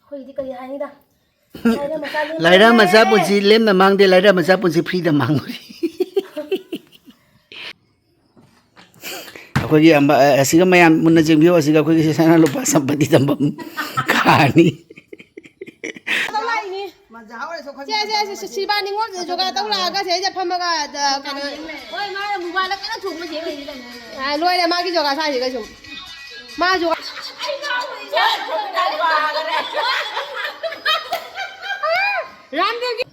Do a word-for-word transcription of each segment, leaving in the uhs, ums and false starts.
ꯑꯩꯈꯣꯏꯒꯤꯗꯤ ꯀꯔꯤ ꯍꯥꯏꯅꯤꯗ? ꯂꯥꯏꯔ ꯃꯆꯥ ꯂꯦꯝꯅ ꯂꯥꯏꯔ ꯃꯆꯥ ꯃꯥꯡꯉꯦ꯫ ꯄꯨꯟꯁꯤ ꯂꯦꯝꯅ ꯃꯥꯡꯗꯦ, ꯂꯥꯏꯔ ꯃꯆꯥ ꯄꯨꯟꯁꯤ ꯐ꯭ꯔꯤꯗ ꯃꯥꯡꯉꯨꯔꯤ꯫ ꯑꯩꯈꯣꯏꯒꯤ ꯑꯃ-, ꯑꯁꯤꯒ ꯃꯌꯥꯝ ꯃꯨꯟꯅ ꯌꯦꯡꯕꯤꯌꯨ, ꯑꯁꯤꯒ ꯑꯩꯈꯣꯏꯒꯤ ꯁꯅꯥ ꯂꯨꯄꯥ ꯁꯝꯄꯇꯤ ꯊꯝꯐꯝ ꯀꯥꯅꯤ꯫ ꯁꯦ, ꯁꯦ, ꯁꯦ, ꯁꯤꯕꯥ ꯅꯤꯉꯣꯜ ꯖꯣꯒꯥ ꯇꯧ ꯂꯥꯛꯑꯒ ꯁꯤꯗꯩꯗ ꯐꯝꯃꯒ, ꯑ, ꯀꯩꯅꯣ, ꯍꯣꯏ, ꯃꯥꯅ ꯃꯨꯕꯥꯅ ꯀꯟꯅ ꯊꯣꯡꯕ ꯆꯦ ꯂꯩꯔꯤ ꯀꯩꯅꯣ꯫ ꯑ, ꯂꯣꯏꯔꯦ ꯃꯥꯒꯤ ꯖꯣꯒꯥ ꯁꯥꯏꯁꯤꯒ ꯁꯨꯝ꯫ ꯃꯥ ꯖꯣꯒꯥ꯫ ꯔꯥꯝꯗꯦꯕꯒꯤ꯫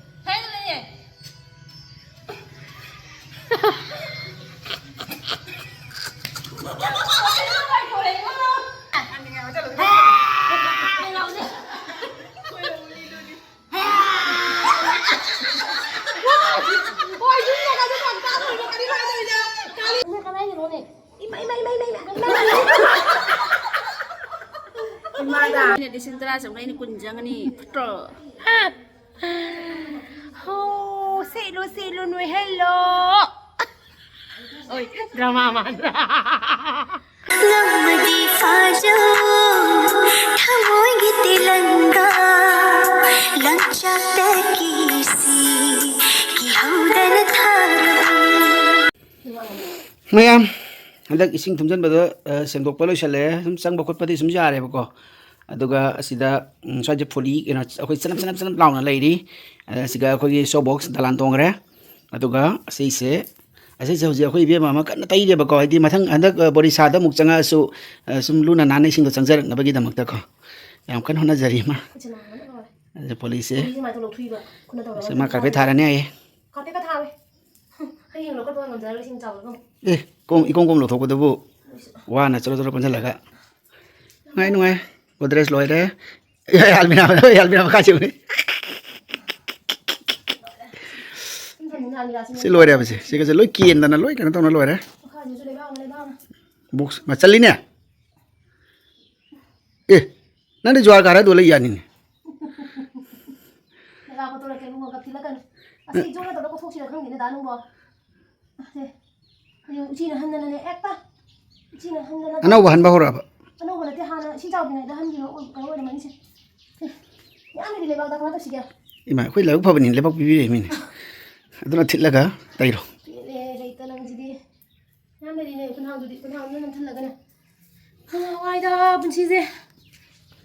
ꯂꯤꯁꯤꯡ ꯇꯔꯥ ꯆꯪꯉꯛꯑꯅꯤ, ꯀꯨꯟ ꯆꯪꯉꯅꯤ꯫ ꯐꯠꯇ꯭ꯔꯣ? ꯍꯣ, ꯁꯦꯠꯂꯨ, ꯁꯦꯠꯂꯨ, ꯅꯣꯏꯍꯜꯂꯣ꯫ ꯑꯣꯏ, ꯗ꯭ꯔꯃꯥ ꯃꯥꯟꯗ꯭ꯔꯥ? ꯉꯝꯃꯗꯤ ꯐꯥꯖꯧ, ꯊꯃꯣꯏꯒꯤ ꯇꯦꯂꯪꯒꯥ, ꯂꯪꯆꯥꯛꯇ ꯀꯤꯁꯤ, ꯀꯤꯍꯧꯗꯅ ꯊꯥꯔꯕꯅꯤ꯫ ꯃꯌꯥꯝ, ꯍꯟꯗꯛ ꯏꯁꯤꯡ ꯊꯨꯝꯖꯤꯟꯕꯗꯣ, ꯑ, ꯁꯦꯡꯗꯣꯛꯄ ꯂꯣꯏꯁꯜꯂꯛꯑꯦ꯫ ꯁꯨꯝ ꯆꯪꯕ ꯈꯣꯠꯄꯗꯤ ꯁꯨꯝ ꯌꯥꯔꯦꯕꯀꯣ꯫ ꯑꯗꯨꯒ ꯑꯁꯤꯗ, ꯎꯝ, ꯁ꯭ꯋꯥꯏꯁꯦ ꯐꯨꯂꯤ, ꯀꯩꯅꯣ, ꯑꯩꯈꯣꯏ ꯆꯅꯞ, ꯆꯅꯞ, ꯆꯅꯞ ꯂꯥꯎꯅ ꯂꯩꯔꯤ꯫ ꯑ, ꯑꯁꯤꯒ ꯑꯩꯈꯣꯏꯒꯤ soap box ꯗꯂꯥꯟ ꯇꯣꯡꯈ꯭ꯔꯦ꯫ ꯑꯗꯨꯒ ꯑꯁꯤꯁꯦ, ꯑꯁꯤꯁꯦ ꯍꯧꯖꯤꯛ ꯑꯩꯈꯣꯏ ꯏꯕꯦꯝꯃ ꯑꯃ ꯀꯟꯅ ꯇꯩꯔꯦꯕꯀꯣ꯫ ꯍꯥꯏꯗꯤ ꯃꯊꯪ ꯍꯟꯗꯛ, ꯑ, ꯕꯣꯔꯤꯁꯥꯗ ꯑꯃꯨꯛ ꯆꯪꯉꯛꯑꯁꯨ, ꯑ, ꯁꯨꯝ ꯂꯨꯅ ꯅꯥꯟꯅ ꯏꯁꯤꯡꯗꯣ ꯆꯪꯖꯔꯛꯅꯕꯒꯤꯗꯃꯛꯇꯀꯣ꯫ ꯌꯥꯝ ꯀꯟꯅ ꯍꯣꯠꯅꯖꯔꯤ ꯃꯥ꯫ ꯈꯨꯠꯁꯦ ꯅꯥꯕꯅ ꯂꯣꯏꯔꯦ꯫ ꯑꯗ ꯐꯨꯂꯤꯁꯦ꯫ ꯐꯨꯂꯤꯁꯦ ꯁꯨꯃꯥꯏꯅ ꯇꯧ ꯂꯧꯊꯣꯛꯏꯕ꯫ ꯈꯨꯠꯅ ꯇꯧꯔꯒ ꯑꯁꯤ ꯃꯥ ꯅꯠꯇ꯭ꯔꯗꯤ carpet ꯊꯥꯔꯅꯤ ꯍꯥꯏꯌꯦ꯫ Carpetꯀ ꯊꯥꯔꯣꯏ꯫ ꯍꯌꯦꯡ ꯂꯧꯈꯠꯄ ꯉꯝꯖꯔꯔꯣꯏ, ꯏꯁꯤꯡ ꯆꯥꯎꯔꯒ ꯑꯃꯨꯛ꯫ ꯑꯦ, ꯀꯣꯝ, ꯏꯀꯣꯝ ꯀꯣꯝ ꯂꯧꯊꯣꯛꯄꯗꯨꯕꯨ ꯋꯥꯅ ꯆꯣꯔꯣ ꯆꯣꯔꯣ ꯄꯨꯟꯁꯤꯜꯂꯒ꯫ ꯅꯨꯡꯉꯥꯏ, ꯅꯨꯡꯉꯥꯏ꯫ Godrej ꯂꯣꯏꯔꯦ꯫ ꯑꯦ, ꯑꯜꯃꯤꯔꯥ, ꯑꯦ, ꯑꯜꯃꯤꯔꯥ ꯃꯈꯥ ꯁꯤꯕꯅꯤ꯫ ꯁꯤ ꯂꯣꯏꯔꯦꯕ ꯁꯦ꯫ ꯁꯤꯒꯁꯦ ꯂꯣꯏ ꯀꯦꯟꯗꯅ ꯂꯣꯏ ꯀꯩꯅꯣ ꯇꯧꯅ ꯂꯣꯏꯔꯦ꯫ ꯃꯈꯥꯁꯤꯁꯨ ꯂꯩꯕꯥꯛꯅ, ꯂꯩꯕꯥꯛꯅ꯫ Box ꯃꯆꯜꯂꯤꯅꯦ꯫ ꯑꯦ, ꯅꯪꯗꯤ ꯖꯨꯍꯥꯔ ꯀꯥꯔ ꯗꯣ ꯂꯩ ꯌꯥꯅꯤꯅꯦ꯫ ꯂꯩꯕꯥꯛ ꯀꯣꯠꯇꯣꯔꯛꯀꯦ ꯏꯕꯨꯡꯉꯣ, ꯒꯞ ꯊꯤꯜꯂꯛꯀꯅꯨ꯫ ꯑꯁꯤ ꯖꯣꯝꯅ ꯇꯧꯔꯒ ꯀꯣꯠꯊꯣꯛꯁꯤꯔ ꯈꯪꯗꯦꯅꯦ ꯗꯥ ꯅꯪꯕꯣ꯫ ꯑꯁꯦ, ꯍꯌꯦꯡ ꯎꯆꯤꯅ ꯍꯟꯗꯅꯅꯦ ꯍꯦꯛꯇ, ꯎꯆꯤꯅ ꯍꯟꯗꯅ ꯑꯅꯧꯕ ꯍꯟꯕ ꯍꯧꯔꯛꯑꯕ? ꯑꯅꯧꯕ ꯅꯠꯇꯦ, ꯍꯥꯟꯅ ꯁꯤ ꯆꯥꯎꯗ꯭ꯔꯤꯉꯩꯗ ꯍꯟꯈꯤꯕ ꯑꯣꯏ-, ꯀꯩꯅꯣ ꯑꯣꯏꯔꯝꯃꯅꯤꯁꯦ꯫ ꯁꯦ, ꯅꯪꯒꯤꯗꯤ ꯂꯩꯕꯥꯛꯇ ꯀꯃꯥꯏꯅ ꯇꯧꯁꯤꯒꯦ? ꯏꯃꯥ, ꯑꯩꯈꯣꯏ ꯂꯥꯏꯕꯛ ꯐꯕꯅꯤ, ꯂꯩꯕꯥꯛ ꯄꯤꯕꯤꯔꯛꯏ ꯃꯤꯅꯦ꯫ ꯑꯗꯨꯅ ꯊꯤꯠꯂꯒ ꯇꯩꯔꯣ꯫ ꯄꯦꯜꯂꯦ, ꯂꯩꯇ ꯅꯪꯁꯤꯗꯤ꯫ ꯌꯥꯝ ꯂꯩꯔꯤꯅꯦ, ꯈꯨꯟꯍꯥꯎꯗꯨꯗꯤ, ꯈꯨꯟꯍꯥꯎꯗꯨꯅ ꯅꯝꯊꯜꯂꯒꯅꯦ꯫ ꯍꯥ, ꯋꯥꯏꯗ ꯄꯨꯟꯁꯤꯁꯦ꯫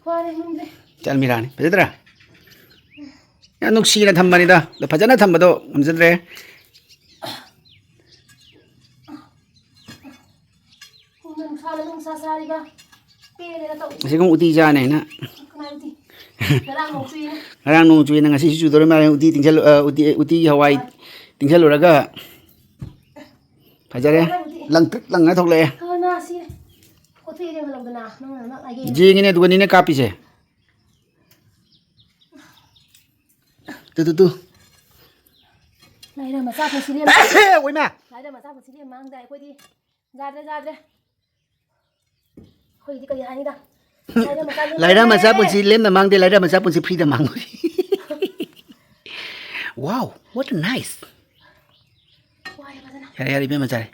ꯋꯥꯔꯦ ꯉꯝꯗ꯭ꯔꯦ꯫ ꯆꯠꯃꯤꯔꯥꯅꯤ, ꯐꯖꯗ꯭ꯔꯥ? ꯌꯥꯝ ꯅꯨꯡꯁꯤꯅ ꯊꯝꯕꯅꯤꯗ, ꯑꯗꯣ ꯐꯖꯅ ꯊꯝꯕꯗꯣ ꯉꯝꯖꯗ꯭ꯔꯦ꯫ ꯈꯣꯡꯗ ꯅꯨꯡꯁꯥꯅ ꯅꯨꯡꯁꯥ ꯁꯥꯔꯤꯕ꯫ ꯄꯦꯜꯂꯦꯗ ꯇꯧꯔꯤꯁꯦ꯫ ꯉꯁꯤꯒꯨꯝ ꯎꯇꯤ ꯆꯥꯅꯤ ꯍꯥꯏꯅ꯫ ꯀꯅꯥ ꯎꯇꯤ? ꯉꯔꯥꯡ ꯅꯣꯡ ꯆꯨꯏꯅ꯫ ꯉꯔꯥꯡ ꯅꯣꯡ ꯆꯨꯏꯅ ꯉꯁꯤꯁꯨ ꯆꯨꯗꯧꯔꯤ ꯃꯥꯜꯂꯦ꯫ ꯎꯇꯤ ꯇꯤꯡꯁꯜꯂꯨ-, ꯑ, ꯎꯇꯤ, ꯎꯇꯤꯒꯤ ꯍꯋꯥꯏ ꯍꯣꯏ꯫ ꯇꯤꯡꯁꯜꯂꯨꯔꯒ ꯐꯖꯔꯦ꯫ ꯉꯔꯥꯡ ꯎꯇꯤ꯫ ꯂꯪꯇ꯭ꯔꯤꯛ ꯂꯪꯉ ꯊꯣꯛꯂꯛꯑꯦ꯫ ꯑ, ꯅꯥ ꯁꯤꯔꯦ꯫ ꯀꯣꯊꯤ ꯌꯦꯡꯍꯜꯂꯧꯗꯅ ꯅꯪꯅ ꯅꯛꯅꯒꯦ꯫ ꯌꯦꯡꯉꯤꯅꯦ, ꯑꯗꯨꯒꯅꯤꯅꯦ ꯀꯥꯞꯄꯤꯁꯦ꯫ ꯇꯨ, ꯇꯨ, ꯇꯨ꯫ ꯂꯥꯏꯔ ꯃꯆꯥ ꯄꯨꯟꯁꯤ ꯂꯦꯝ-, ꯑꯣꯏꯃꯥ! ꯂꯥꯏꯔ ꯃꯆꯥ ꯄꯨꯟꯁꯤ ꯂꯦꯝ ꯃꯥꯡꯗ ꯑꯩꯈꯣꯏꯗꯤ ꯌꯥꯗ꯭ꯔꯦ, ꯌꯥꯗ꯭ꯔꯦ꯫ ꯑꯩꯈꯣꯏꯗꯤ ꯀꯔꯤ ꯍꯥꯏꯅꯤꯗ? ꯂꯥꯏꯔ ꯃꯆꯥ ꯂꯦꯝ ꯂꯥꯏꯔ ꯃꯆꯥ ꯃꯥꯡꯗ꯭ꯔꯦ꯫ ꯄꯨꯟꯁꯤ ꯂꯦꯝꯅ ꯃꯥꯡꯗꯦ, ꯂꯥꯏꯔ ꯃꯆꯥ ꯄꯨꯟꯁꯤ ꯐ꯭ꯔꯤꯗ ꯃꯥꯡꯉꯨꯔꯤ꯫ Wow, what a nice. ꯋꯥꯔꯦ ꯐꯖꯅ꯫ ꯌꯥꯔꯦ, ꯌꯥꯔꯦ, ꯏꯕꯦꯝꯃ, ꯌꯥꯔꯦ꯫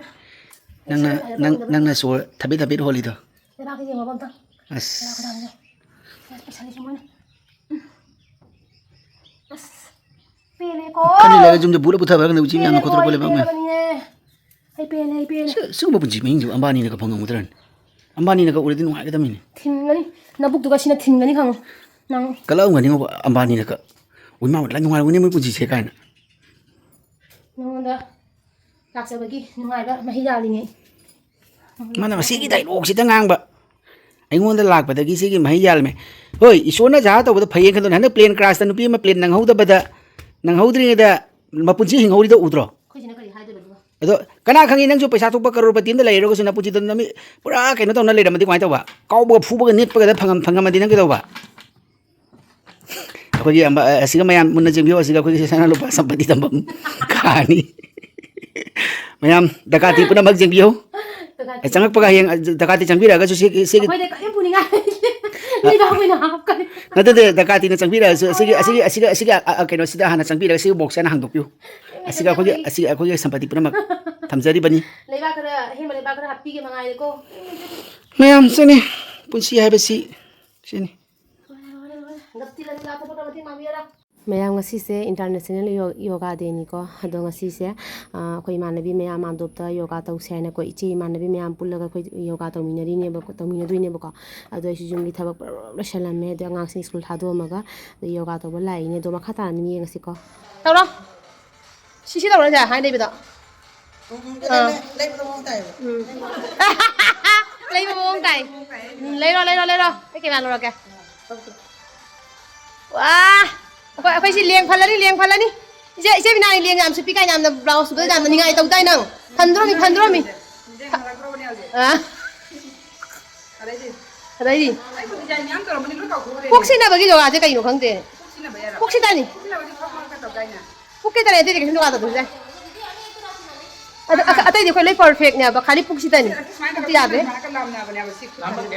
ꯅꯪꯅ, ꯁꯤꯗ ꯐꯖꯅ ꯅꯪ, ꯇꯧꯗꯕ꯫ ꯅꯪꯅ ꯁꯣꯔ ꯊꯕꯦꯠ ꯊꯕꯦꯠ ꯍꯣꯜꯂꯤꯗꯣ꯫ ꯂꯩꯕꯥꯛꯁꯤ ꯌꯦꯡꯉꯣꯕ ꯑꯝꯇꯪ꯫ ꯑꯁ꯫ ꯂꯩꯕꯥꯛ ꯈꯨꯊꯥꯡꯁꯦ꯫ ꯑꯁ, ꯄꯩꯁꯥꯒꯤ ꯁꯨꯃꯥꯏꯅ꯫ ꯎꯝ꯫ ꯑꯁ, ꯄꯦꯜꯂꯦꯀꯣ꯫ ꯈꯟꯗꯤ ꯂꯩꯔꯒ ꯌꯨꯝꯗ ꯕꯨꯠ ꯄꯨꯊꯕ꯭ꯔꯥ ꯈꯪꯗꯦ, ꯎꯆꯤ ꯃꯌꯥꯝꯅ ꯄꯦꯜꯂꯦꯀꯣ, ꯈꯣꯠꯇꯣꯔꯛꯄ ꯑꯩ ꯂꯩꯕꯥꯛ ꯃꯌꯥꯝ꯫ ꯄꯦꯜꯂꯕꯅꯤꯅꯦ꯫ ꯑꯩ ꯄꯦꯜꯂꯦ, ꯑꯩ ꯄꯦꯜꯂꯦ꯫ ꯁꯤ-, ꯁꯤꯒꯨꯝꯕ ꯄꯨꯟꯁꯤ ꯃꯍꯤꯡꯁꯤꯕꯨ ꯑꯝꯕꯥꯅꯤꯅꯒ ꯐꯪꯉꯝꯒꯗ꯭ꯔꯅꯦ? ꯑꯝꯕꯥꯅꯤꯅꯒ ꯎꯔꯗꯤ ꯅꯨꯡꯉꯥꯏꯒꯗꯕꯅꯤꯅꯦ꯫ ꯊꯤꯟꯒꯅꯤ꯫ ꯅꯕꯨꯛꯇꯨꯒ ꯁꯤꯅ ꯊꯤꯟꯒꯅꯤ ꯈꯪꯉꯨ꯫ ꯅꯪ꯫ ꯀꯜꯂꯛꯑꯝꯒꯅꯤꯉꯣ ꯑꯝꯕꯥꯅꯤꯅꯒ꯫ ꯎꯏ, ꯃꯥ ꯂꯥꯏ ꯅꯨꯡꯉꯥꯏꯔꯝꯒꯅꯤ ꯃꯣꯏ ꯄꯨꯟꯁꯤꯁꯦ ꯀꯥꯏꯅ꯫ ꯅꯉꯣꯟꯗ ꯂꯥꯛꯆꯕꯒꯤ ꯅꯨꯡꯉꯥꯏꯕ ꯃꯍꯩ ꯌꯥꯜꯂꯤꯉꯩ꯫ ꯃꯥꯅ ꯃꯁꯤꯒꯤ dialogue ꯁꯤꯗ ꯉꯥꯡꯕ꯫ ꯑꯩꯉꯣꯟꯗ ꯂꯥꯛꯄꯗꯒꯤ ꯁꯤꯒꯤ ꯃꯍꯩ ꯌꯥꯜꯂꯝꯃꯦ꯫ ꯍꯣꯏ, ꯏꯁꯣꯔꯅ ꯖꯍꯥ ꯇꯧꯕꯗ ꯐꯩꯌꯦꯅ ꯈꯟꯗꯣꯛꯅꯦ꯫ ꯍꯟꯗꯛ plane crash ꯇ ꯅꯨꯄꯤ ꯑꯃ plane ꯅꯪꯍꯧꯗꯕꯗ, ꯅꯪꯍꯧꯗ꯭ꯔꯤꯉꯩꯗ ꯃꯄꯨꯟꯁꯤ ꯍꯤꯡꯍꯧꯔꯤꯗꯣ ꯎꯗ꯭ꯔꯣ? ꯑꯩꯈꯣꯏꯁꯤꯅ ꯀꯔꯤ ꯍꯥꯏꯗꯣꯏꯕ ꯑꯗꯨꯒ? ꯑꯗꯣ ꯀꯅꯥ ꯈꯪꯉꯤ, ꯅꯪꯁꯨ ꯄꯩꯁꯥ ꯊꯣꯛꯄ ꯀꯔꯣꯔꯄꯇꯤ ꯑꯃꯗ ꯂꯩꯔꯒꯁꯨ ꯅꯄꯨꯟꯁꯤꯗꯣ ꯅꯃꯤꯠ ꯄꯨꯔꯥ ꯀꯩꯅꯣ ꯇꯧꯅ ꯂꯩꯔꯝꯃꯗꯤ ꯀꯃꯥꯏꯅ ꯇꯧꯕ? ꯀꯥꯎꯕꯒ ꯐꯨꯕꯒ ꯅꯦꯠꯄꯒꯗ ꯐꯪꯉꯝ-, ꯐꯪꯉꯝꯃꯗꯤ ꯅꯪ ꯀꯩꯗꯧꯕ? ꯑꯩꯈꯣꯏꯒꯤ ꯑꯝꯕ-, ꯑꯁꯤꯒ ꯃꯌꯥꯝ ꯃꯨꯟꯅ ꯆꯦꯟꯕꯤꯌꯨ꯫ ꯑꯁꯤꯒ ꯑꯩꯈꯣꯏꯒꯤ ꯁꯅꯥ ꯂꯨꯄꯥ ꯁꯝꯄꯇꯤ ꯊꯝꯐꯝ ꯀꯥꯅꯤ꯫ ꯃꯌꯥꯝ ꯗꯀꯥꯇꯤ ꯄꯨꯝꯅꯃꯛ ꯆꯦꯟꯕꯤꯌꯨ꯫ ꯗꯀꯥꯇꯤ꯫ ꯆꯪꯉꯛꯄꯒ ꯍꯌꯦꯡ ꯗꯀꯥꯇꯤ ꯆꯪꯕꯤꯔꯛꯑꯒꯁꯨ ꯁꯤꯒꯤ, ꯁꯤꯒꯤ ꯑꯩꯈꯣꯏꯗ ꯀꯔꯤꯝ ꯄꯨꯅꯤꯡꯉꯥꯏ ꯂꯩꯇꯦ꯫ ꯑ, ꯂꯩꯕꯥꯛ ꯑꯣꯏꯅ ꯍꯥꯞꯀꯅꯤ꯫ ꯅꯠꯇꯦ, ꯅꯠꯇꯦ, ꯗꯀꯥꯇꯤꯅ ꯆꯪꯕꯤꯔꯛꯑꯁꯨ ꯁꯤꯒꯤ, ꯑꯁꯤꯒꯤ, ꯑꯁꯤꯒꯤ, ꯑꯁꯤꯒꯤ, ꯑ, ꯑ, ꯀꯩꯅꯣꯁꯤꯗ ꯍꯥꯟꯅ ꯆꯪꯕꯤꯔꯒ ꯁꯤꯒꯤ box ꯁꯦ ꯍꯥꯟꯅ ꯍꯥꯡꯗꯣꯛꯄꯤꯌꯨ꯫ ꯑꯁꯤꯒ ꯑꯩꯈꯣꯏꯒꯤ, ꯑꯁꯤꯒ ꯑꯩꯈꯣꯏꯒꯤ ꯁꯝꯄꯇꯤ ꯄꯨꯝꯅꯃꯛ ꯊꯝꯖꯔꯤꯕꯅꯤ꯫ ꯂꯩꯕꯥꯛ ꯈꯔ, ꯑꯍꯦꯟꯕ ꯂꯩꯕꯥꯛ ꯈꯔ ꯍꯥꯞꯄꯤꯒꯦ ꯃꯉꯥꯏꯔꯦꯀꯣ꯫ ꯃꯌꯥꯝ ꯁꯤꯅꯤ ꯄꯨꯟꯁꯤ ꯍꯥꯏꯕꯁꯤ, ꯁꯤꯅꯤ꯫ ꯂꯣꯏꯔꯦ, ꯂꯣꯏꯔꯦ, ꯂꯣꯏꯔꯦ꯫ ꯃꯌꯥꯝ, ꯉꯁꯤꯁꯦ International Yo- Yoga Dayꯅꯤꯀꯣ꯫ ꯑꯗꯣ ꯉꯁꯤꯁꯦ, ꯑ, ꯑꯩꯈꯣꯏ ꯏꯃꯥꯟꯅꯕꯤ ꯃꯌꯥꯝ ꯃꯥꯟꯗꯣꯞꯇ ꯌꯣꯒꯥ ꯇꯧꯁꯦ ꯍꯥꯏꯅꯀꯣ, ꯏꯆꯦ ꯏꯃꯥꯟꯅꯕꯤ ꯃꯌꯥꯝ ꯄꯨꯜꯂꯒ ꯑꯩꯈꯣꯏ ꯌꯣꯒꯥ ꯇꯧꯃꯤꯟꯅꯔꯤꯅꯦꯕꯀꯣ, ꯇꯧꯃꯤꯟꯅꯗꯣꯏꯅꯦꯕꯀꯣ꯫ ꯑꯗꯣ ꯑꯩꯁꯨ ꯌꯨꯝꯒꯤ ꯊꯕꯛ ꯄꯨꯔꯥ ꯂꯣꯏꯁꯜꯂꯝꯃꯦ꯫ ꯑꯗꯣ ꯑꯉꯥꯡꯁꯤꯡ ꯁ꯭ꯀꯨꯜ ꯊꯥꯗꯣꯛꯑꯝꯃꯒ ꯑꯗꯣ ꯌꯣꯒꯥ ꯇꯧꯕ ꯂꯥꯛꯏꯅꯦ꯫ ꯑꯗꯣ ꯃꯈꯥ ꯇꯥꯅ ꯑꯗꯨꯝ ꯌꯦꯡꯉꯁꯤꯀꯣ꯫ ꯇꯧꯔꯣ꯫ ꯁꯤ, ꯁꯤ ꯇꯧꯔꯁꯦ ꯍꯥꯏ ꯂꯩꯕꯗꯣ꯫ ꯎꯝ, ꯎꯝ, ꯑꯥ꯫ ꯂꯩꯕꯗꯣ ꯃꯑꯣꯡ ꯇꯥꯏꯌꯦꯕ꯫ ꯎꯝ꯫ ꯂꯩꯕ ꯃꯑꯣꯡ ꯇꯥꯏ꯫ ꯎꯝ, ꯂꯩꯔꯣ, ꯂꯩꯔꯣ, ꯂꯩꯔꯣ꯫ ꯑꯩ ꯀꯦꯃꯦꯔꯥ ꯂꯧꯔꯛꯀꯦ꯫ ꯋꯥ! ꯑꯩꯈꯣꯏ, ꯑꯩꯈꯣꯏ ꯁꯤ ꯂꯦꯡ ꯐꯜꯂꯅꯤ, ꯂꯦꯡ ꯐꯜꯂꯅꯤ꯫ ꯏꯆꯦ, ꯏꯆꯦ ꯕꯤꯅꯥꯅꯤ ꯂꯦꯡ ꯌꯥꯝ ꯁꯤꯠꯄꯤ ꯀꯥꯏꯅ ꯌꯥꯝꯅ ꯕ꯭ꯂꯥꯎꯁ ꯁꯨꯕꯗ ꯌꯥꯝꯅ ꯅꯤꯡꯉꯥꯏ ꯇꯧ ꯇꯥꯏ ꯅꯪ꯫ ꯐꯟꯗ꯭ꯔꯣꯃꯤ, ꯐꯟꯗ꯭ꯔꯣꯃꯤ꯫ ꯑꯥ꯫ ꯑꯗꯩꯗꯤ? ꯑꯗꯩꯗꯤ? ꯑꯩꯕꯨ ꯗꯤꯖꯥꯏꯟ ꯌꯥꯝ ꯇꯧꯔꯝꯕꯅꯤ, ꯂꯣꯏ ꯀꯥꯎꯊꯣꯛꯈ꯭ꯔꯦꯅꯦ꯫ ꯄꯨꯛ ꯁꯤꯟꯅꯕꯒꯤ ꯌꯣꯒꯥꯁꯦ ꯀꯩꯅꯣ ꯈꯪꯗꯦ꯫ ꯄꯨꯛ ꯁꯤꯟꯅꯕ ꯌꯥꯔꯕ? ꯄꯨꯛ ꯁꯤꯠꯇꯅꯤ꯫ ꯄꯨꯛ ꯁꯤꯟꯅꯕꯗꯤ ꯐꯛ ꯃꯔꯛꯇ ꯇꯧꯗꯥꯏꯅꯦ? ꯄꯨꯛ ꯁꯤꯠꯇꯅꯤ, ꯑꯇꯩꯗꯤ ꯀꯩꯁꯨꯝ ꯌꯣꯒꯥ ꯇꯧꯗꯕꯁꯨ ꯌꯥꯏ꯫ ꯑꯗ-, ꯑ-, ꯑꯇꯩꯗꯤ ꯑꯩꯈꯣꯏ ꯂꯣꯏ ꯄꯔꯐꯦꯛꯅꯦꯕ, ꯈꯥꯂꯤ ꯄꯨꯛ ꯁꯤꯠꯇꯅꯤ꯫ ꯁꯤ ꯑꯁꯨꯃꯥꯏꯅ ꯇꯧꯔꯒ ꯄꯨꯛꯇꯤ ꯌꯥꯗ꯭ꯔꯦ꯫ ꯁꯨꯃꯥꯏꯅ ꯂꯥꯝꯅꯕꯅꯦꯕ, ꯁꯤ ꯈꯨꯠ ꯊꯝꯕꯁꯦ꯫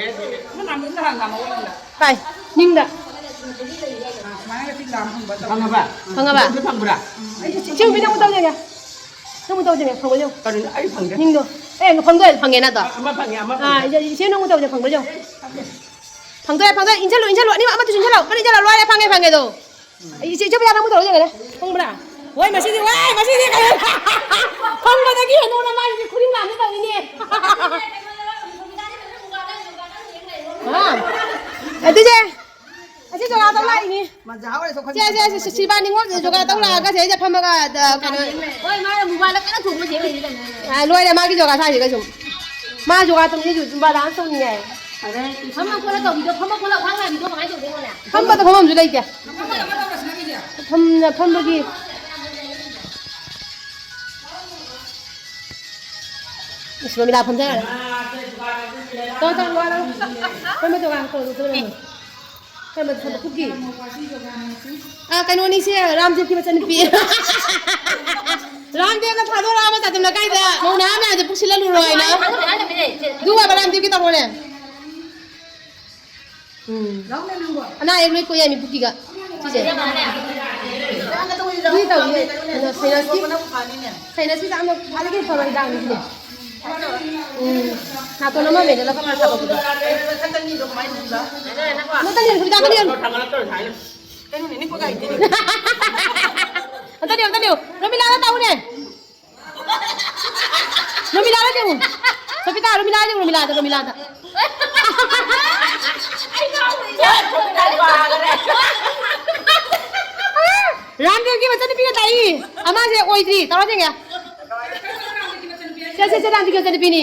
ꯅꯪ ꯅꯍꯥꯟ ꯅꯍꯥꯟ ꯅꯍꯥꯟ ꯅꯍꯥꯟ ꯀꯥꯏ? ꯅꯤꯡꯗ꯫ ꯑ, ꯁꯨꯃꯥꯏꯅꯒ ꯁꯤ ꯂꯥꯝ ꯍꯪꯕ ꯇꯧ-, ꯐꯪꯉꯕ? ꯐꯪꯉꯕ? ꯑꯗꯨ ꯐꯪꯕ꯭ꯔꯥ? ꯑꯩꯁꯦ ꯆꯤꯡ ꯃꯤꯅ ꯑꯃꯨꯛ ꯇꯧꯖꯒꯦ꯫ ꯅꯪꯕꯨ ꯇꯧꯗꯦꯅꯦ, ꯐꯪꯕ꯭ꯔꯣ ꯌꯦꯡꯉꯨ꯫ ꯀꯔꯤꯅꯣ? ꯑꯩ ꯐꯪꯗꯦ꯫ ꯅꯤꯡꯗꯣ꯫ ꯑꯦ, ꯐꯪꯗꯣꯏ ꯐꯪꯉꯦꯅ ꯑꯗꯣ꯫ ꯑ-, ꯑꯃ ꯐꯪꯉꯦ, ꯑꯃ ꯑꯥ, ꯐꯪꯉꯦ꯫ ꯏꯆꯦ, ꯏꯆꯦ ꯅꯪꯕꯨ ꯇꯧꯗꯦ, ꯐꯪꯕ꯭ꯔꯣ ꯌꯦꯡꯉꯨ꯫ ꯐꯪꯗꯣꯏ, ꯐꯪꯗꯣꯏ, ꯏꯟꯁꯤꯜꯂꯨ, ꯏꯟꯁꯤꯜꯂꯨ, ꯑꯅꯤꯃꯛ ꯑꯃꯠꯇꯁꯨ ꯏꯟꯁꯤꯜꯂꯨ, ꯄꯨꯟꯅ ꯏꯟꯁꯤꯜꯂꯨ, ꯂꯣꯏꯔꯦ, ꯐꯪꯉꯦ, ꯐꯪꯉꯦ ꯑꯗꯣ꯫ ꯏꯆꯦ, ꯏꯆꯦ ꯄꯩꯁꯥ ꯅꯪꯕꯨ ꯇꯧꯔ ꯌꯦꯡꯉꯦꯅꯦ, ꯐꯪꯕ꯭ꯔꯥ? ꯍꯣꯏ, ꯃꯁꯤꯗꯤ, ꯍꯣꯏ, ꯃꯁꯤꯗꯤ ꯀꯩꯅꯣ? ꯐꯪꯕꯗꯒꯤ ꯍꯦꯟꯗꯣꯛꯅ ꯃꯥꯒꯤꯗꯤ ꯈꯨꯅꯤꯡ ꯂꯥꯝꯅ ꯇꯧꯔꯤꯅꯦ꯫ ꯍꯥ? ꯑꯗꯨꯗꯤ ꯑꯁꯤ ꯖꯣꯒꯥ ꯇꯧ ꯂꯥꯛꯏꯅꯤ꯫ ꯃꯖꯥ ꯑꯣꯏꯔꯁꯨ ꯑꯩꯈꯣꯏ ꯁꯦ, ꯁꯦ, ꯁꯦ, ꯁꯤꯜꯚꯥꯅꯤ ꯉꯣ ꯖꯣꯒꯥ ꯇꯧ ꯂꯥꯛꯑꯒ ꯁꯤꯗ ꯐꯝꯃꯒ, ꯑꯗ, ꯀꯩꯅꯣ꯫ ꯍꯣꯏ, ꯃꯥꯅ ꯃꯨꯕꯥꯂ ꯀꯟꯅ ꯊꯣꯡꯕ ꯆꯦ ꯂꯩꯔꯤ ꯀꯩꯅꯣ꯫ ꯑ, ꯂꯣꯏꯔꯦ ꯃꯥꯒꯤ ꯖꯣꯒꯥ ꯁꯥꯏꯁꯦ ꯀꯩꯁꯨ꯫ ꯃꯥ ꯖꯣꯒꯥ ꯇꯧꯅꯤꯡꯉꯦ, ꯖꯨꯝꯕꯥ ꯗꯥꯟꯁ ꯇꯧꯅꯤꯡꯉꯦ ꯍꯥꯏ꯫ ꯐꯝꯃ ꯈꯣꯠꯂ ꯇꯧꯕꯤꯗꯣ, ꯐꯝꯃ ꯈꯣꯠꯂ ꯈ꯭ꯋꯥꯡ ꯅꯥꯕꯤꯗꯣ ꯀꯃꯥꯏꯅ ꯇꯧꯗꯣꯏꯅꯣꯅꯦ? ꯐꯝꯕꯗ ꯐꯝꯐꯝꯁꯨ ꯂꯩꯇꯦ꯫ ꯐꯝꯅ ꯐꯝꯕꯒꯤ꯫ ꯏꯁ, ꯃꯃꯤꯂꯥ ꯐꯝꯊꯔꯦ꯫ ꯇꯧ, ꯇꯧ, ꯋꯥ ꯂꯧ꯫ ꯐꯝꯕ ꯖꯒꯥ ꯇꯧ, ꯇꯧ, ꯇꯧ꯫ ꯐꯝꯕ, ꯐꯝꯕ ꯈꯨꯠꯀꯤ꯫ ꯑ, ꯀꯩꯅꯣꯅꯤꯁꯦ, ꯔꯥꯝꯗꯦꯕꯀꯤ ꯃꯆꯟꯅꯨꯄꯤ꯫ ꯔꯥꯝꯗꯦꯕꯅ ꯊꯥꯗꯣꯔꯛꯑꯕ ꯇꯥꯇꯝ ꯂꯩꯀꯥꯏꯗ ꯃꯧ ꯅꯍꯥ ꯃꯌꯥꯝꯁꯦ ꯄꯨꯛꯁꯤꯜꯍꯜꯂꯨꯔꯣ ꯍꯥꯏꯅ꯫ ꯑꯗꯨ ꯑꯣꯏꯕ ꯔꯥꯝꯗꯦꯕꯀꯤ ꯇꯧꯔꯣꯅꯦ꯫ ꯎꯝ꯫ ꯑꯅꯥ ꯑꯌꯦꯛ ꯂꯣꯏ ꯀꯣꯛ ꯌꯥꯏ ꯃꯤ ꯄꯨꯈ꯭ꯔꯤꯒ꯫ ꯁꯤꯁꯦ꯫ ꯃꯤ ꯇꯧꯔꯤꯁꯦ꯫ ꯀꯩꯅꯣ, ꯁꯥꯏꯅꯁꯀꯤ, ꯁꯥꯏꯅꯁꯀꯤ ꯆꯥꯡꯗ ꯈ꯭ꯋꯥꯏꯗꯒꯤ ꯐꯕ ꯍꯤꯗꯥꯛꯅꯤ ꯁꯤꯅꯦ꯫ ꯎꯝ꯫ ꯅꯥꯇꯣꯟ ꯑꯃ ꯃꯦꯠꯂꯒ ꯀꯃꯥꯏꯅ ꯊꯕꯛ ꯇꯧꯕ? ꯅꯪ ꯇꯜꯂꯦ, ꯍꯧꯖꯤꯛ ꯇꯜꯂꯦ꯫ ꯀꯩꯅꯣꯅꯦ, ꯅꯤꯛꯄ ꯒꯥꯔꯤꯗꯤ꯫ ꯑꯝꯇ ꯂꯦꯞꯄꯨ, ꯑꯝꯇ ꯂꯦꯞꯄꯨ꯫ ꯔꯣꯃꯤꯂꯥꯗ ꯇꯧꯅꯦ꯫ ꯔꯣꯃꯤꯂꯥꯗ ꯌꯦꯡꯉꯨ꯫ ꯁꯣꯐꯤꯇꯥ, ꯔꯣꯃꯤꯂꯥꯗ ꯌꯦꯡꯉꯨ, ꯔꯣꯃꯤꯂꯥꯗ, ꯔꯣꯃꯤꯂꯥꯗ꯫ ꯔꯥꯝꯗꯦꯕꯒꯤ ꯃꯆꯟꯅꯨꯄꯤꯅ ꯇꯥꯛꯏ꯫ ꯑꯃꯁꯦ ꯑꯣꯏꯗ꯭ꯔꯤ꯫ ꯇꯧꯔ ꯌꯦꯡꯒꯦ꯫ ꯁꯦ, ꯁꯦ, ꯁꯦ, ꯔꯥꯝꯗꯦꯕꯒꯤ ꯃꯆꯟꯅꯨꯄꯤꯅꯤ꯫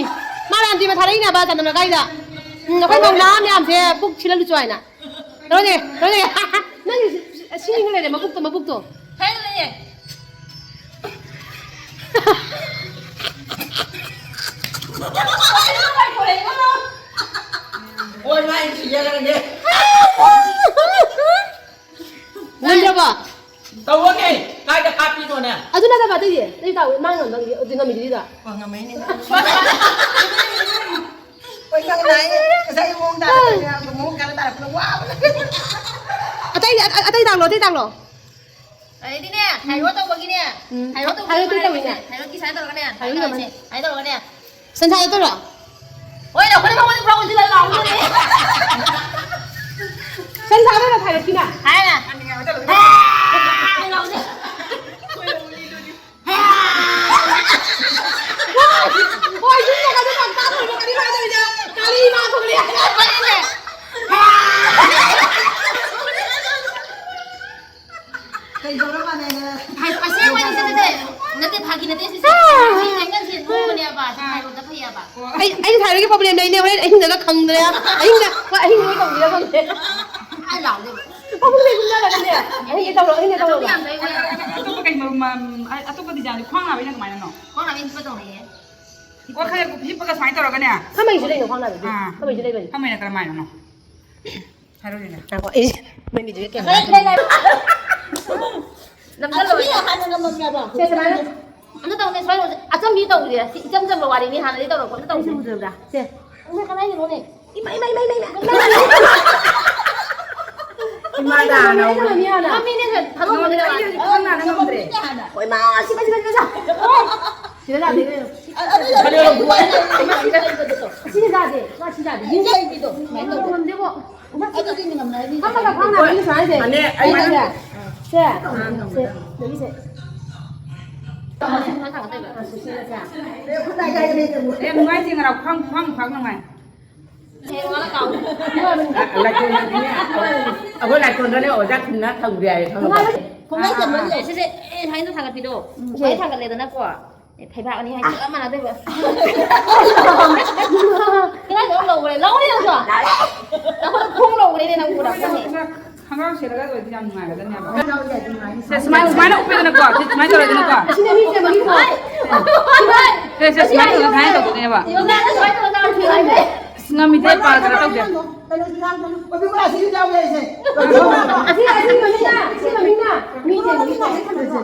ꯃꯥ ꯔꯥꯝꯗꯦꯕ ꯊꯥꯔꯛꯏꯅꯦꯕ ꯆꯅꯝ ꯂꯩꯀꯥꯏꯗ꯫ ꯎꯝ, ꯑꯩꯈꯣꯏ ꯃꯧ ꯅꯍꯥ ꯃꯌꯥꯝꯁꯦ ꯄꯨꯛ ꯁꯤꯜꯍꯜꯂꯨꯆꯣ ꯍꯥꯏꯅ꯫ ꯇꯧꯔꯅꯦ, ꯇꯧꯔꯅꯦ꯫ ꯅꯪ ꯁꯤ ꯂꯩꯔꯦ, ꯃꯕꯨꯛꯇꯣ, ꯃꯕꯨꯛꯇꯣ꯫ ꯍꯣꯏ, ꯃꯥꯏ ꯁꯤꯖꯈ꯭ꯔꯒꯦ꯫ ꯉꯝꯗ꯭ꯔꯕꯣ? ꯇꯧꯔꯅꯦ꯫ ꯀꯥꯏꯗ ꯀꯥꯞꯄꯤꯅꯣꯅꯦ? ꯑꯗꯨ ꯅꯠꯇꯕ, ꯑꯇꯩꯗꯤ? ꯑꯇꯩ ꯇꯥꯎ, ꯃꯥ ꯉꯝꯗꯕꯒꯤ, ꯑꯗꯨ ꯉꯝꯃꯤꯗꯨꯗꯤ ꯇꯥꯎ꯫ ꯍꯣꯏ, ꯉꯝꯃꯛꯏꯅꯦ꯫ ꯍꯣꯏ, ꯈꯪꯉꯦ, ꯅꯥꯏꯌꯦ꯫ ꯉꯁꯥꯏ ꯃꯑꯣꯡ ꯇꯥꯔꯛꯄꯅꯦ, ꯃꯑꯣꯡ ꯈꯔ ꯇꯥꯔꯛꯄꯗ ꯋꯥꯕꯅꯦ꯫ ꯑꯇꯩ, ꯑ-, ꯑꯇꯩ ꯇꯥꯡꯂꯣ, ꯑꯇꯩ ꯇꯥꯡꯂꯣ꯫ ꯑꯗꯩꯗꯤꯅꯦ, ꯊꯥꯏꯔꯣꯏꯗ ꯇꯧꯕꯒꯤꯅꯦ꯫ ꯎꯝ꯫ ꯊꯥꯏꯔꯣꯏꯗ ꯇꯧꯕꯒꯤ ꯊꯥꯏꯔꯣꯏꯗ ꯃꯥꯅꯦ꯫ ꯇꯧꯕꯒꯤꯅꯦ꯫ ꯊꯥꯏꯔꯣꯏꯗꯀꯤ ꯁꯨꯃꯥꯏꯅ ꯇꯧꯔꯒꯅꯦ꯫ ꯊꯥꯏꯔꯣꯏꯗ ꯁꯨꯃꯥꯏꯅ ꯇꯧꯔꯒꯅꯦ꯫ ꯁꯨꯃꯥꯏꯅ ꯇꯧꯔꯒꯅꯦ꯫ ꯁꯟꯁꯥ ꯌꯣꯠꯇꯣꯏꯔꯣ? ꯍꯣꯏ, ꯑꯩꯈꯣꯏꯅ ꯃꯉꯣꯟꯗ ꯈꯔ ꯑꯣꯟꯁꯤꯜꯂ ꯂꯥꯎꯗꯣꯏꯅꯦ꯫ ꯁꯟꯁꯥꯗꯣ ꯊꯥꯏꯔꯣꯏꯗꯀꯤꯅ? ꯍꯥꯏꯅ꯫ ꯂꯥꯎꯗꯣꯏꯅꯦ꯫ ꯍꯣꯏ, ꯌꯨꯝꯗ ꯀꯩꯅꯣ ꯌꯥꯝ ꯇꯥꯡ ꯑꯣꯏꯕ ꯀꯔꯤ ꯍꯥꯏꯗꯣꯏꯅꯣ? ꯀꯔꯤ ꯏꯃꯥ ꯊꯣꯛꯂꯛꯑꯦ? ꯀꯩꯗꯧꯔꯕꯅꯦ? ꯍꯥꯏ, ꯑꯁꯦꯡꯕꯅꯤ ꯁꯤꯗꯤ꯫ ꯅꯠꯇꯦ, ꯐꯥꯒꯤ ꯅꯠꯇꯦ ꯁꯤꯁꯦ꯫ ꯁꯤ ꯅꯪꯒꯟꯁꯦ ꯅꯣꯡꯃꯅꯦꯕ, ꯁꯤ ꯊꯥꯏꯔꯣꯏꯗ ꯐꯩꯌꯦꯕ꯫ ꯑꯩ, ꯑꯩ ꯊꯥꯏꯔꯣꯏꯗꯀꯤ problem ꯂꯩꯅꯦ, ꯍꯣꯔꯦꯟ ꯑꯍꯤꯡꯗꯒ ꯈꯪꯗꯅ꯫ ꯑꯍꯤꯡꯗ, ꯍꯣꯏ, ꯑꯍꯤꯡꯗ ꯍꯣꯏ ꯇꯧꯕꯤꯔ ꯈꯪꯗꯦ꯫ ꯑꯩ ꯂꯥꯎꯗꯦꯕ꯫ ꯐꯃꯨꯡꯗ ꯍꯤꯞꯅꯔꯒꯅꯦ꯫ ꯑꯍꯤꯡꯗ ꯇꯧꯔꯣ, ꯑꯍꯤꯡꯗ ꯇꯧꯔꯣ꯫ ꯌꯥꯝ ꯂꯩ, ꯃꯣꯏ꯫ ꯑꯇꯣꯞꯄ ꯀꯩ ꯃꯔꯨꯝ, ꯑꯝ, ꯑ-, ꯑꯇꯣꯞꯄ design ꯗꯤ ꯈ꯭ꯋꯥꯡ ꯅꯥꯕꯩꯅ ꯀꯃꯥꯏꯅꯅꯣ? ꯈ꯭ꯋꯥꯡ ꯅꯥꯕꯩ ꯍꯤꯞꯄ ꯇꯧꯅꯩꯌꯦ꯫ ꯑꯣ, ꯈꯪꯉꯦ, ꯍꯤꯞꯄꯒ ꯁꯨꯃꯥꯏꯅ ꯇꯧꯔꯒꯅꯦ꯫ ꯐꯝꯃꯩꯁꯨ ꯂꯩꯅꯣ ꯈ꯭ꯋꯥꯡ ꯅꯥꯕꯗꯤ? ꯑꯥ꯫ ꯐꯝꯃꯩꯁꯨ ꯂꯩꯕꯅꯤ꯫ ꯐꯝꯃꯩꯅ ꯀꯔꯝꯍꯥꯏꯅꯅꯣ? ꯍꯥꯏꯔꯣꯅꯦ꯫ ꯉꯥꯏꯈꯣ, ꯑꯩ ꯃꯃꯤꯗꯨꯒꯤ camera ꯂꯩ, ꯂꯩ, ꯂꯩ꯫ ꯅꯝꯁꯜꯂꯣ꯫ ꯑꯁꯤ ꯍꯥꯟꯅ ꯉꯝꯃꯝꯃꯦꯕ꯫ ꯁꯦ, ꯁꯨꯃꯥꯏꯅ꯫ ꯑꯝꯇ ꯇꯧꯅꯦ, ꯁꯨꯃꯥꯏꯅ ꯇꯧꯁꯦ꯫ ꯑꯆꯝꯕꯤ ꯇꯧꯁꯦ꯫ ꯁꯤ ꯏꯆꯝ ꯆꯝꯕ ꯋꯥꯔꯤꯅꯤ, ꯍꯥꯟꯅꯗꯤ ꯇꯧꯔꯛꯄ꯫ ꯑꯝꯇ ꯇꯧꯁꯦ꯫ ꯎꯗ꯭ꯔꯕ꯭ꯔꯥ? ꯁꯦ꯫ ꯑꯃ ꯀꯗꯥꯏꯗꯅꯣꯅꯦ? ꯏꯃꯥ, ꯏꯃꯥ, ꯏꯃꯥ, ꯏꯃꯥ, ꯏꯃꯥ꯫ ꯏꯃꯥꯗ ꯍꯥꯟꯅ ꯍꯧꯔꯦ꯫ ꯏꯃꯥ, ꯃꯤꯅꯦ, ꯊꯥꯗꯣꯛꯄꯅꯦ꯫ ꯅꯉꯣꯟꯗ ꯑꯩ ꯍꯧꯖꯤꯛ ꯈꯪ ꯅꯥꯅ ꯉꯝꯗ꯭ꯔꯦ꯫ ꯍꯣꯏ, ꯃꯥ, ꯁꯤꯃ, ꯁꯤꯃ, ꯁꯤꯃ, ꯁꯤꯃ꯫ ꯁꯤꯗ ꯂꯥꯛꯇꯣꯏꯅꯦ꯫ ꯑꯁꯤꯅ ꯌꯥꯗꯦ, ꯃꯥ ꯁꯤ ꯌꯥꯗꯦ꯫ ꯌꯦꯡꯕꯤꯗꯣ ꯁꯨꯃꯥꯏꯅ ꯇꯧꯕ꯫ ꯉꯝꯗꯦꯕꯣ꯫ ꯑꯗꯨꯗꯤ ꯉꯝꯅꯔꯅꯤ꯫ ꯐꯝꯃꯒ ꯈ꯭ꯋꯥꯡ ꯅꯥꯕ ꯃꯤꯅ ꯁꯨꯃꯥꯏꯅ ꯇꯧ꯫ ꯑꯅꯦ, ꯑꯩ ꯁꯨꯃꯥꯏꯅ ꯇꯧ꯫ ꯁꯦ꯫ ꯁꯦ꯫ ꯌꯦꯡꯕꯤꯁꯦ꯫ ꯑꯦ, ꯅꯨꯡꯉꯥꯏꯇꯦ, ꯉꯔꯥꯡ ꯈ꯭ꯋꯥꯡ, ꯈ꯭ꯋꯥꯡ, ꯈ꯭ꯋꯥꯡ ꯅꯨꯡꯉꯥꯏ꯫ ꯂꯥꯏꯀꯣꯟꯗꯗꯤꯅꯦ, ꯑꯩꯈꯣꯏ ꯂꯥꯏꯀꯣꯟꯗꯅꯦ ꯑꯣꯖꯥ ꯊꯤꯟꯅ ꯊꯝꯒꯦ ꯍꯥꯏꯌꯦ, ꯈꯪꯉꯕ? ꯈꯣꯡꯒꯥꯏ ꯆꯟꯕ ꯂꯩ꯫ ꯁꯤꯁꯦ, ꯑꯦ, ꯁꯨꯃꯥꯏꯅ ꯊꯥꯡꯒꯠꯄꯤꯗꯣ꯫ ꯁꯨꯃꯥꯏꯅ ꯊꯥꯡꯒꯠꯂꯦꯗꯅꯀꯣ꯫ ꯑꯦ, ꯐꯩꯕꯥꯛ ꯑꯅꯤ ꯍꯥꯏꯁꯦ ꯆꯞ ꯃꯥꯟꯅꯗꯣꯏꯕ꯫ ꯀꯗꯥꯏꯗ ꯑꯃꯨꯛ ꯂꯧꯈ꯭ꯔꯦ? ꯂꯧꯔꯦ ꯅꯪꯁꯨ? ꯑꯩꯈꯣꯏ ꯈꯣꯡ ꯂꯧꯈ꯭ꯔꯦꯅꯦ ꯅꯪ ꯎꯔꯛꯄꯅꯦ꯫ ꯈꯣꯡꯒ꯭ꯔꯥꯎ ꯁꯦꯠꯂꯒ ꯑꯣꯏꯔꯗꯤ ꯌꯥꯝ ꯅꯨꯡꯉꯥꯏꯒꯗꯕꯅꯦꯕ꯫ ꯁꯦ, ꯁꯨꯃꯥꯏꯅ, ꯁꯨꯃꯥꯏꯅ ꯎꯞꯄꯦꯗꯅꯀꯣ, ꯁꯤ ꯁꯨꯃꯥꯏꯅ ꯇꯧꯔꯦꯗꯅꯀꯣ꯫ ꯑꯁꯤꯅ ꯃꯤ ꯁꯦꯝꯕꯒꯤꯀꯣ꯫ ꯁꯦ, ꯁꯦ, ꯁꯨꯃꯥꯏꯅ ꯇꯧꯔꯒ, ꯁꯨꯃꯥꯏꯅ ꯇꯧꯗꯣꯏꯅꯦꯕ꯫ ꯌꯣꯒꯥꯗ ꯁꯨꯃꯥꯏꯅ ꯇꯧꯔꯒ ꯆꯥꯕ ꯊꯦꯡꯅꯩꯁꯦ꯫ ꯑꯁ, ꯉꯝꯃꯤꯗꯦ, ꯄꯥ ꯀꯩꯅꯣ ꯇꯧꯗꯦ꯫ ꯀꯩꯅꯣꯁꯨ ꯌꯥꯎꯗꯕꯅꯤ꯫ ꯑꯣ, ꯕꯤꯕꯨꯂꯥ, ꯁꯤꯁꯨ ꯌꯥꯎꯔꯦ ꯑꯩꯁꯦ꯫ ꯑꯁꯤ, ꯑꯁꯤ ꯃꯃꯤꯡꯅ, ꯑꯁꯤ ꯃꯃꯤꯡꯅ ꯃꯤ ꯆꯦꯟꯕꯒꯤ ꯇꯥꯏꯞꯇ ꯊꯝꯃꯦꯀꯣ꯫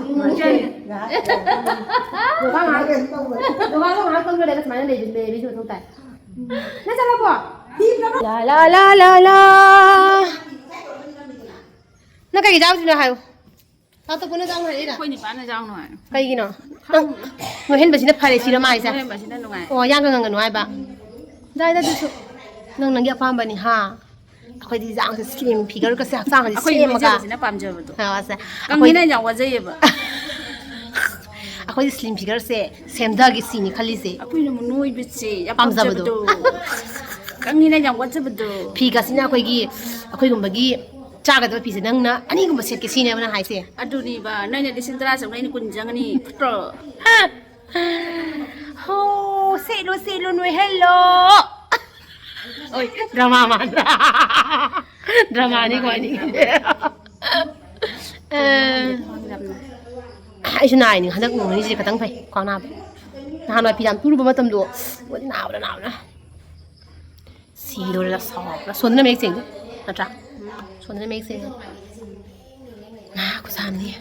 ꯌꯣꯒꯥ ꯉꯥꯏꯍꯥꯛ, ꯌꯣꯒꯥꯗꯣ ꯉꯥꯏꯍꯥꯛ ꯇꯧꯔꯒ ꯁꯨꯃꯥꯏꯅ ꯂꯩꯕ, ꯂꯩꯕꯁꯨ ꯃꯊꯧ ꯇꯥꯏ꯫ ꯅꯪ ꯆꯠꯂꯕꯣ? ꯂꯥ, ꯂꯥ, ꯂꯥ, ꯂꯥ, ꯂꯥ꯫ ꯅꯪ ꯀꯩꯒꯤ ꯆꯥꯎꯗ꯭ꯔꯤꯅꯣ ꯍꯥꯏꯌꯨ꯫ ꯇꯥꯇꯣ ꯄꯨꯟꯅ ꯆꯥꯎꯅꯣ ꯍꯥꯏꯔꯛꯏꯔꯥ? ꯑꯩꯈꯣꯏ ꯅꯤꯄꯥꯅ ꯆꯥꯎꯅꯣ ꯍꯥꯏ꯫ ꯀꯩꯒꯤꯅꯣ? ꯈꯪ-, ꯅꯣꯏꯍꯟꯕꯁꯤꯅ ꯐꯔꯦ ꯁꯤꯔꯣ ꯃꯥ ꯍꯥꯏꯁꯦ? ꯅꯣꯏꯍꯟꯕꯁꯤꯅ ꯅꯨꯡꯉꯥꯏ꯫ ꯑꯣ, ꯌꯥꯡꯒ ꯉꯪꯒꯅꯨ ꯍꯥꯏꯕ? ꯌꯥꯏꯗ ꯑꯗꯨꯁꯨ꯫ ꯅꯪ ꯅꯪꯒꯤ ꯑꯄꯥꯝꯕꯅꯤ ꯍꯥ? ꯑꯩꯈꯣꯏꯗꯤ ꯌꯥꯡꯁꯦ slim figure ꯒꯁꯦ ꯍꯛꯆꯥꯡꯁꯦ ꯑꯩꯈꯣꯏ ꯁꯦꯝꯃꯒ꯫ ꯅꯣꯏꯖꯕꯁꯤꯅ ꯄꯥꯝꯖꯕꯗꯣ꯫ ꯍꯥ, ꯑꯁꯦ꯫ ꯀꯪꯉꯤꯅ ꯑꯩꯈꯣꯏ ꯌꯥꯝ ꯋꯥꯖꯩꯌꯦꯕ꯫ ꯑꯩꯈꯣꯏꯗꯤ slim figure ꯁꯦ ꯁꯦꯝꯊꯒꯦ ꯁꯤꯅꯤ ꯈꯜꯂꯤꯁꯦ꯫ ꯑꯩꯈꯣꯏꯅ ꯑꯃꯨꯛ ꯅꯣꯏꯕꯁꯦ ꯌꯥꯝ ꯄꯥꯝꯖꯕꯗꯣ꯫ ꯄꯥꯝꯖꯕꯗꯣ꯫ ꯀꯪꯉꯤꯅ ꯌꯥꯝ ꯋꯥꯖꯕꯗꯣ꯫ ꯐꯤꯒꯁꯤꯅ ꯑꯩꯈꯣꯏꯒꯤ, ꯑꯩꯈꯣꯏꯒꯨꯝꯕꯒꯤ ꯆꯥꯒꯗꯕ ꯐꯤꯁꯦ ꯅꯪꯅ ꯑꯅꯤꯒꯨꯝꯕ ꯁꯦꯠꯀꯦ ꯁꯤꯅꯦꯕ ꯅꯪ ꯍꯥꯏꯁꯦ꯫ ꯑꯗꯨꯅꯤꯕ, ꯅꯪꯅ ꯂꯤꯁꯤꯡ ꯇꯔꯥ ꯆꯪꯉ ꯑꯩꯅ ꯀꯨꯟ ꯆꯪꯉꯅꯤ, ꯐꯠꯇ꯭ꯔꯣ? ꯍꯥ? ꯍꯣ, ꯁꯦꯠꯂꯣ, ꯁꯦꯠꯂꯣ, ꯅꯣꯏꯍꯜꯂꯣ꯫ ꯑꯣꯏ, drama ꯃꯥꯟꯗ꯭ꯔꯥ? Drama ꯅꯤꯀꯣ ꯑꯅꯤ꯫ ꯑ, ꯑꯩꯁꯨ ꯅꯥꯏꯅꯤ ꯍꯟꯗꯛ ꯅꯣꯡ ꯅꯤꯅꯤꯁꯤꯗꯤ ꯈꯇꯪ ꯐꯩ, ꯈ꯭ꯋꯥꯡ ꯅꯥꯕ꯫ ꯅꯍꯥꯟꯋꯥꯏ ꯐꯤ ꯌꯥꯝ ꯇꯨꯔꯨꯕ ꯃꯇꯝꯗꯣ, ꯑꯣ, ꯅꯥꯕꯅ, ꯅꯥꯕꯅ꯫ ꯁꯤꯗꯧꯔꯦꯗ, ꯁꯥꯎꯕ꯭ꯔꯥ? ꯁꯣꯟꯗꯅ ꯃꯌꯦꯛ ꯁꯦꯡꯗꯦ, ꯅꯠꯇ꯭ꯔꯥ? ꯁꯣꯟꯗꯅ ꯃꯌꯦꯛ ꯁꯦꯡꯉꯦ꯫ ꯅꯥ, ꯈꯨꯁꯥ ꯑꯃꯅꯤ꯫